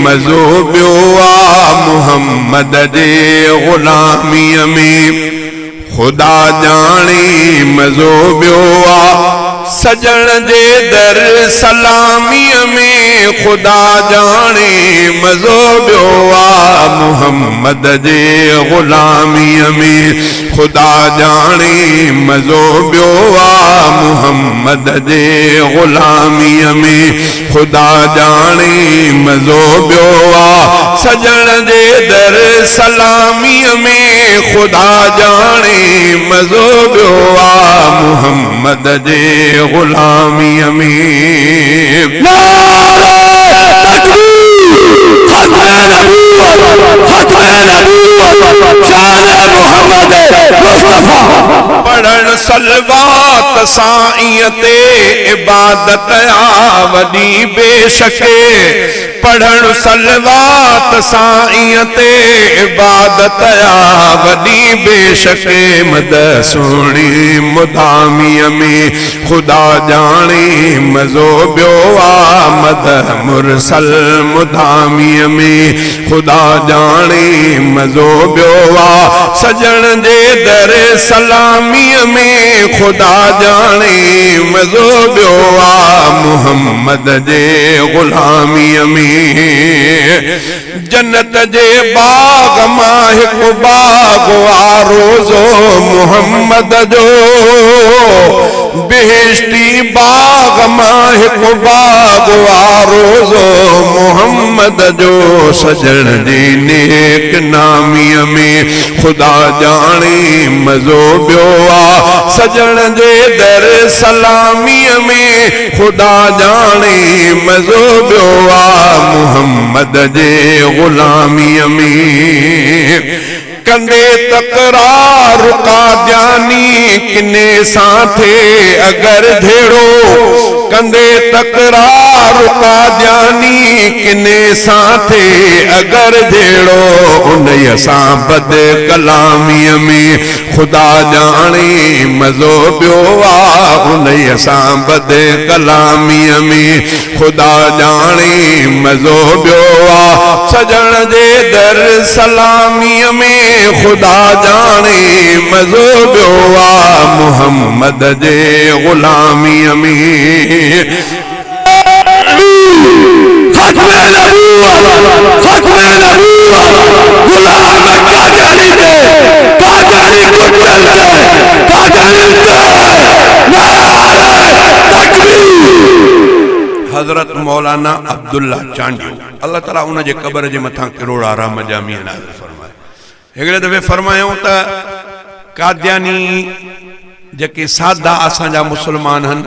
مزو ٻيو آ محمد جي غلاميء ۾، خدا ڄاڻي مزو ٻيو آ سڄڻ جي در سلاميء ۾، خدا ڄاڻي مزو ٻيو آ محمد جي غلاميء ۾، خدا ڄاڻي مزو ٻيو آ محمد جي غلاميء ۾. خدا ڄاڻي مزو ٻيو آ سڄڻ جي در سلاميء ۾، خدا ڄاڻي مزو ٻيو آ محمد جي غلاميء ۾. نعرہ تکبیر ختم نبوت ختم نبوت شان محمد مصطفي. پڙهڻ صلوات سائينء تي عبادت آ وڏي بيشڪ. پڙهڻ صلوات سائينء تي عبادت آ وڏي بيشڪ. مد سهڻي مداميء ۾ خدا ڄاڻي مزو ٻيو آ. مد مرسل مداميء ۾ خدا ڄاڻي مزو ٻيو آ سڄڻ جي در سلاميء ۾ خدا ڄاڻي مزو ٻيو آ محمد جي غلاميء ۾. جنت جي باغ مان هڪ باغ آ روضو محمد جو بهشتي باغ مان هڪ باغ آ روضو محمد جو سڄڻ جي نيڪ ناميء ۾ خدا ڄاڻي مزو ٻيو آ سڄڻ جي در سلاميء ۾ خدا ڄاڻي مزو ٻيو آ محمد جي غلاميء ۾. ڪندي تڪرار قادياني ڪني سان ٿئي اگر جهيڙو، ڪندي تڪرار قادياني ڪني سان ٿئي اگر جهيڙو، انهيء سان بد ڪلاميء ۾ خدا ڄاڻي مزو ٻيو آ، انهيء سان بد ڪلاميء ۾. خدا ڄاڻي مزو ٻيو آ سڄڻ جي در سلاميء ۾، خدا ڄاڻي مزو ٻيو آ محمد جي غلاميء ۾. ختم نبوت ختم نبوت غلام قادياني تي قادياني ڪتن تي قاديانين تي نعره تڪبير. حضرت مولانا عبدالله چانڊيو الله تعالي ان جي قبر جي مٿان ڪروڙها رحم جا مينهن نازل فرمائي. هڪڙي دفعي فرمايائون ته قادياني جيڪي سادا اسان جا مسلمان هن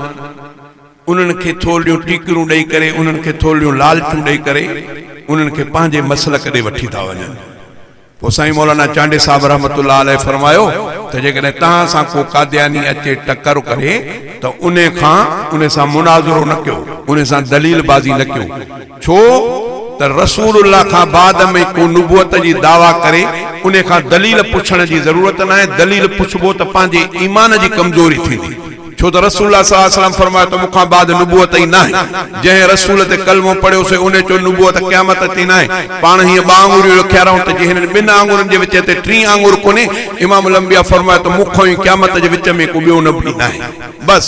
انهن کي ٿورڙيون ٽيڪرون ڏئي ڪري انهن کي ٿورڙيون لالچون ڏئي ڪري انهن کي پنهنجي مسلڪ ڏي وٺي ٿا وڃن. پوء سائين مولانا چانڊيي صاحب رحمة الله عليه فرمايو ته جيڪڏهن توهان سان ڪو قادياني اچي ٽڪر ڪري ته انهي کان انهي سان مناظرو نه ڪيو، انهي سان دليل بازي نه ڪيو، ڇو ته رسول الله کان بعد ۾ ڪو نبوت جي دعويٰ ڪري انهي کان دليل پڇڻ جي ضرورت ناهي، دليل پڇبو ته پنهنجي ايمان جي ڪمزوري ٿيندي. ڇو ته رسول الله صلي الله عليه وسلم فرمايو ته مون کان بعد نبوت ئي ناهي. جنهن رسول تي ڪلمو پڙهيو سي انهي چيو نبوت قيامت تائين ناهي. پاڻ هيئن ٻه آڱريون رکيا رهون ته جي هنن ٻن آڱرين جي وچ تي ٽين آڱر ڪونهي. امام الانبياء فرمايو ته مون کان ۽ قيامت جي وچ ۾ ڪو ٻيو نبي ناهي. بس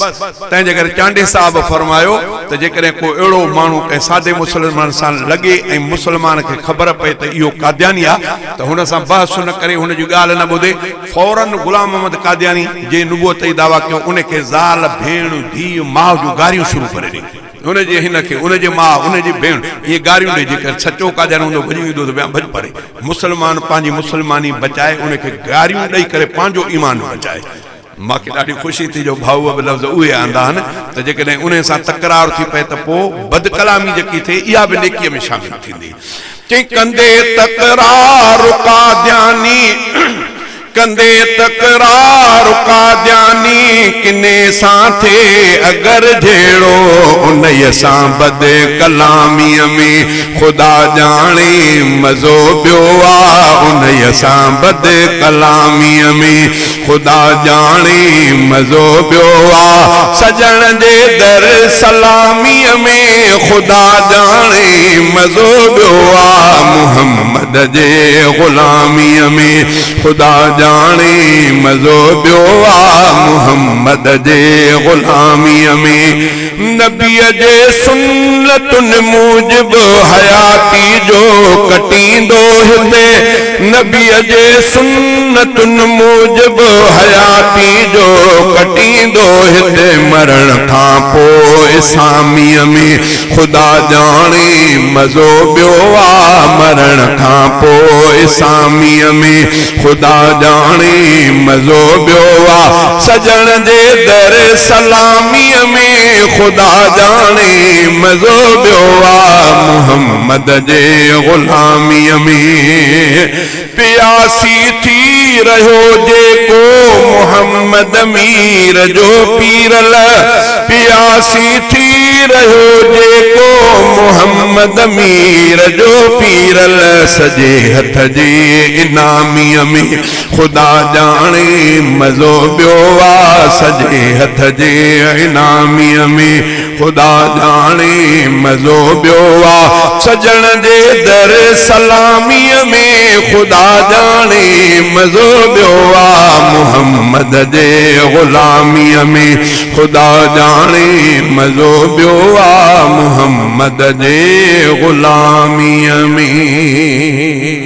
تنهن جي ڪري چانڊيي صاحب فرمايو ته جيڪڏهن ڪو اهڙو ماڻهو ڪنهن سادي مسلمان سان لڳي ۽ مسلمان کي خبر پئي ته اهو قادياني آ ته هن سان بحث نه ڪري هن جي ڳالهه نه ٻڌي فوراً غلام محمد قادياني جنهن نبوت جي دعويٰ ڪيو ان کي زال، ڀيڻ، ڌيء، ماء جون گاريون شروع ڪري ڏئي. هن جي هن کي، ان جي ماء، ان جي ڀيڻ ائين گاريون ڏئي جيڪر سچو قادياني هوندو ڀڄي ويندو ته ٻيا ڀڄ پري. مسلمان پنهنجي مسلماني بچائي ان کي گاريون ڏئي ڪري پنهنجو ايمان بچائي. مان کي ڏاڍي خوشي ٿي جو ڀائوء به لفظ اهي آندا آهن ته جيڪڏهن انهي سان تڪرار ٿي پئي ته پوء بدڪلامي جيڪي ٿئي اها به نيڪيء ۾ شامل ٿيندي. چئي ڪندي تڪرار قادياني ڪندي تڪرار قادياني ڪني سان ٿئي اگر جهيڙو انهيء سان بد ڪلاميء ۾ خدا ڄاڻي مزو ٻيو آ انهيء سان بد ڪلاميء ۾ خدا ڄاڻي مزو ٻيو آ سڄڻ جي در سلاميء ۾ خدا ڄاڻي مزو ٻيو آ محمد جي غلاميء ۾ خدا ڄاڻي مزو ٻيو آ محمد جي غلاميء ۾. نبيء جي سنتن موجب حياتي جو ڪٽيندو هتي نبيء جي سنتن موجب حياتي جو ڪٽيندو هتي مرڻ کان پوء ساميء ۾ خدا ڄاڻي مزو ٻيو آ مرڻ کان پوء ساميء ۾ خدا ڄاڻي مزو ٻيو آ سڄڻ جي در سلاميء ۾ خدا ڄاڻي مزو ٻيو آ محمد جي غلاميء ۾ پياسي ٿي رهيو جيڪو محمد مير جو پيرل پياسي ٿي رهيو جيڪو محمد مير جو پيرل سڄي هٿ جي انعاميء ۾ خدا ڄاڻي مزو ٻيو آ سڄي هٿ جي انعاميء ۾ خدا ڄاڻي مزو ٻيو آ سڄڻ جي در سلاميء ۾ خدا ڄاڻي مزو ٻيو آ محمد جي غلاميء ۾ خدا ڄاڻي مزو ٻيو آ محمد جي غلاميء ۾.